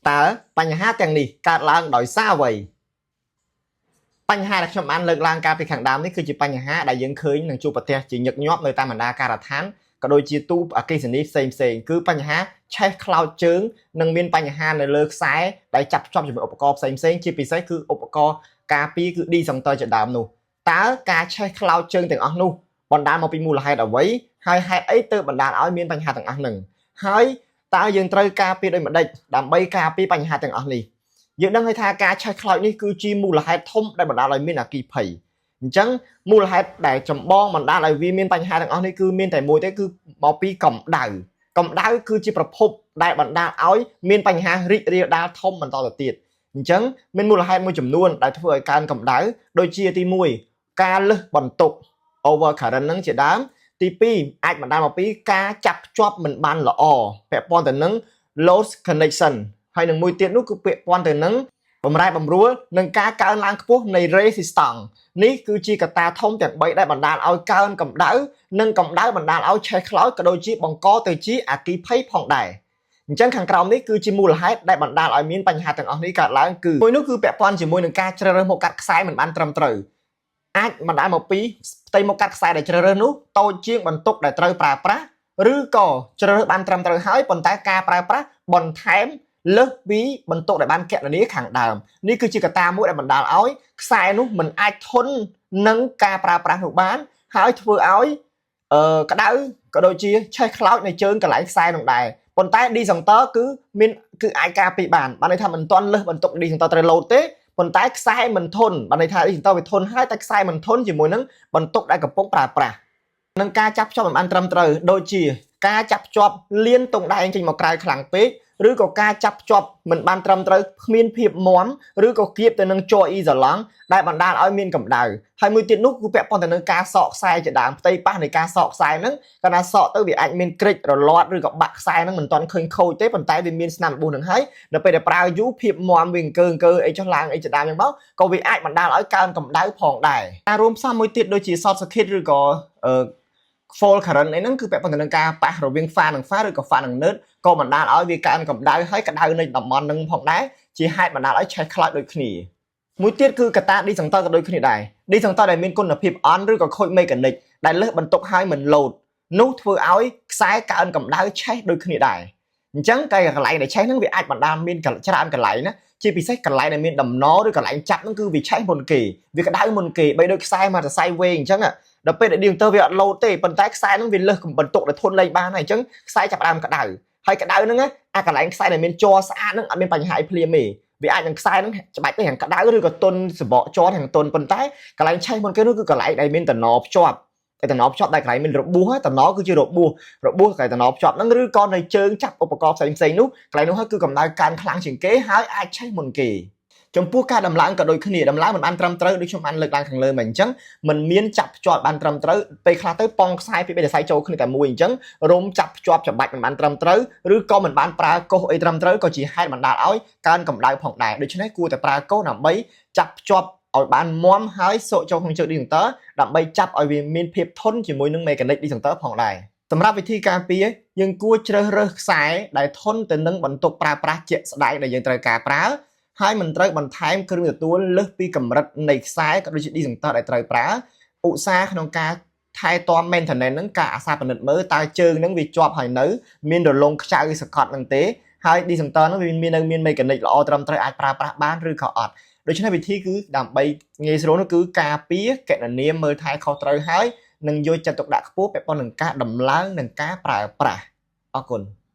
តើបញ្ហាទាំងនេះកើតឡើងដោយសារអ្វីបញ្ហាដែលខ្ញុំបានលើកឡើងកាលពីខាងដើមនេះគឺជាបញ្ហាដែលយើងឃើញនឹងជួបប្រទះជាញឹកញាប់នៅតាមបណ្ដាការដ្ឋានក៏ដូចជាទូអគ្គិសនីផ្សេងផ្សេងគឺបញ្ហាឆេះខ្លោចជើងនិងមានបញ្ហានៅលើខ្សែដែលចាប់ភ្ជាប់ជាមួយឧបករណ៍ផ្សេងផ្សេងជាពិសេសគឺឧបករណ៍ការពារគឺ disjoncteur ជាដើមនោះតើការឆេះខ្លោចជើងទាំងអស់នោះបណ្ដាលមកពីមូលហេតុអ្វីហើយហេតុអីទើបបណ្ដាលឲ្យមានបញ្ហាទាំងអស់ហ្នឹងហើយតើយើងត្រូវការពារដូចម្ដេចដើម្បីការពារបញ្ហាទាំងអស់នេះយើងដឹងហើយថាការឆេះខ្លោចនេះគឺជាមូលហេតុធំដែលបណ្ដាលឲ្យមានអគ្គិភ័យអញ្ចឹងមូលហេតុដែលចម្បងបណ្ដាលឲ្យវាមានបញ្ហាទាំងអស់នេះគឺមានតែមួយទេគឺមកពីកម្ដៅកម្ដៅគឺជាប្រភពដែលបណ្ដាលឲ្យមានបញ្ហារីករាលដាលធំបន្តទៅទៀតអញ្ចឹងមានមូលហេតុមួយចំនួនដែលធ្វើឲ្យកើនកម្ដៅដូចជាទី1ការលើសបន្ទុក over current ហ្នឹងជាដើមទី2អាចបណ្ដាលមកពីការចាប់ភ្ជាប់មិនបានល្អពាក់ព័ន្ធទៅនឹង loose connection ហើយនឹងមួយទៀតនោះគឺពាក់ព័ន្ធទៅនឹងបំរែបំរួលនិងការកើនឡើងខ្ពស់នៃ resistance នេះគឺជាកត្តាធំទាំង3ដែលបណ្ដាលឲ្យកើនកម្ដៅនិងកម្ដៅបណ្ដាលឲ្យឆេះខ្លោចក៏ដូចជាបង្កទៅជាអគ្គិភ័យផងដែរអញ្ចឹងខាងក្រោមនេះគឺជាមូលហេតុដែលបណ្ដាលឲ្យមានបញ្ហាទាំងអស់នេះកើតឡើងគឺមួយនោះគឺពាក់ព័ន្ធជាមួយនឹងការជ្រើសរើសមុខកាត់ខ្សែមិនបានត្រឹមត្រូវអាចបណ្ដាលមកពីផ្ទៃមុខកាត់ខ្សែដែលជ្រើសរើសនោះតូចជាងបន្ទុកដែលត្រូវប្រើប្រាស់ឬក៏ជ្រើសរើសបានត្រឹមត្រូវហើយប៉ុន្តែការប្រើប្រាស់បន្ថែមលើសពីបន្ទុកដែលបានគណនាខាងដើមនេះគឺជាកត្តាមួយដែលបណ្ដាលឲ្យខ្សែនោះមិនអាចធន់នឹងការប្រើប្រាស់នោះបានហើយធ្វើឲ្យអឺក្តៅក៏ដូចជាឆេះខ្លោចនៅជើងកន្លែងខ្សែនោះដែរប៉ុន្តែ disjoncteur គឺមានគឺអាចការពារបានបានន័យថាមិនទាន់លើសបន្ទុក disjoncteur ត្រូវលោតទេប៉ុន្តែខ្សែមិនធន់បានន័យថា disjoncteur វាធន់ហើយតែខ្សែមិនធន់ជាមួយនឹងបន្ទុកដែលកំពុងប្រើប្រាស់នឹងការចាប់ភ្ជាប់មិនបានត្រឹមត្រូវដូចជាការចាប់ភ្ជាប់លៀនតុងដែងចេញមកក្រៅខ្លាំងពេកឬក៏ការចាប់ភ្ជាប់មិនបានត្រឹមត្រូវគ្មានភាពមាំឬក៏គៀបទៅនឹងជ័រអ៊ីសាឡង់ដែលបណ្ដាលឲ្យមានកម្ដៅហើយមួយទៀតនោះគឺពាក់ព័ន្ធទៅនឹងការសកខ្សែជាដើមផ្ទៃប៉ះនៃការសកខ្សែហ្នឹងកាលណាសកទៅវាអាចមានក្រិចរលាត់ឬក៏បាក់ខ្សែហ្នឹងមិនទាន់ឃើញខូចទេប៉ុន្តែវាមានស្នាមរបួសហ្នឹងហើយនៅពេលដែលប្រើយូរភាពមាំវាអង្គើអង្គើអីចុះឡើងអីជាដើមហ្នឹងមកក៏វាអាចបណ្ដាលឲ្យកើនកម្ដៅផងដែរការរួមផ្សំមួយទៀតដូចជា short circuit ឬក៏អឺ fault current អីហ្នឹងគឺពាក់ព័ន្ធទៅនឹងការប៉ះរវាងហ្វានិងហ្វាឬក៏ហ្វានិង neutre ក៏បណ្ដាលឲ្យវាកើនកម្ដៅហើយក្ដៅនៅតំបន់ហ្នឹងផងដែរជាហេតុបណ្ដាលឲ្យឆេះខ្លោចដូចគ្នាមួយទៀតគឺកត្តា disjoncteur ក៏ដូចគ្នាដែរ disjoncteur ដែលមានគុណភាពអន់ឬក៏ខូច mechanic ដែលលើសបន្ទុកហើយមិនលោតនោះធ្វើឲ្យខ្សែកើនកម្ដៅឆេះដូចគ្នាដែរអញ្ចឹងតែកន្លែងដែលឆេះហ្នឹងវាអាចបណ្ដាលមានច្រើនកន្លែងណាជាពិសេសកន្លែងដែលមានដំណឬកន្លែងចាប់ហ្នឹងគឺវាឆេះមុនគេវាក្ដៅមុនគេបីដូចខ្សែមកសរសៃវែងអញ្ចឹងដល់ពេលដែល disjoncteur វាអត់លោតទេប៉ុន្តែខ្សែហ្នឹងវាលើសបន្ទុកដែលធន់លែងបានហើយអញ្ចឹងខ្សែចាប់ដើមក្ដៅហើយក្ដៅហ្នឹងអាកន្លែងខ្សែដែលមានជ័រស្អាតហ្នឹងអត់មានបញ្ហាអីភ្លាមទេវាអាចនឹងខ្សែហ្នឹងច្បាច់ទៅរាងក្ដៅឬក៏ទុនសបកជ័ររាងទុនប៉ុន្តែកន្លែងឆេះមុនគេនោះគឺកន្លែងដែលមានតំណភ្ជាប់តែតំណភ្ជាប់ដែលកន្លែងមានរបួសតំណគឺជារបួសរបួសកន្លែងតំណភ្ជាប់ហ្នឹងឬក៏នៅជើងចាប់ឧបករណ៍ផ្សេងផ្សេងនោះកន្លែងនោះហើយគឺកម្ដៅកើនខ្លាំងជាងគេហើយអាចឆេះមុនគេចំពោះការដំឡើងក៏ដូចគ្នាដំឡើងមិនបានត្រឹមត្រូវដូចខ្ញុំបានលើកឡើងខាងលើមកអញ្ចឹងมันមានចាប់ភ្ជាប់បានត្រឹមត្រូវពេលខ្លះទៅប៉ងខ្សែពីបីសរសៃចូលគ្នាតែមួយអញ្ចឹងរោមចាប់ភ្ជាប់ច្បាច់មិនបានត្រឹមត្រូវឬក៏មិនបានប្រើកុសអីត្រឹមត្រូវក៏ជាហេតុបណ្ដាលឲ្យកើនកម្ដៅផងដែរដូច្នេះគួរតែប្រើកុសដើម្បីចាប់ភ្ជាប់ឲ្យបានមាំហើយសកចូលក្នុងជើង disjoncteur ដើម្បីចាប់ឲ្យវាមានភាពធន់ជាមួយនឹង mechanic disjoncteur ផងដែរសម្រាប់វិធីការពារយើងគួរជ្រើសរើសខ្សែដែលធន់ទៅនឹងបន្ទុកប្រើប្រាស់ជាក់ស្ដែងដែលយើងត្រូវការប្រើហើយមិនត្រូវបន្ថែមគ្រឿងទទួលលើសពីកម្រិតនៃខ្សែក៏ដូចជា disjoncteur ដែលត្រូវប្រើឧស្សាហ៍ក្នុងការថែទាំ maintenance ហ្នឹងការអាសាពិនិត្យមើលតើជើងហ្នឹងវាជាប់ហើយនៅមានរលងខ្ចៅសកត់ហ្នឹងទេហើយ disjoncteur ហ្នឹងវាមាននៅមាន mechanic ល្អត្រឹមត្រូវអាចប្រើប្រាស់បានឬក៏អត់ដូច្នេះវិធីគឺដើម្បីងាយស្រួលនោះគឺការពារកណនាមើលថែខុសត្រូវហើយនិងយកចិត្តទុកដាក់ខ្ពស់ពាក់ព័ន្ធនឹងការដំឡើងនិងការប្រើប្រាស់អរគុណ។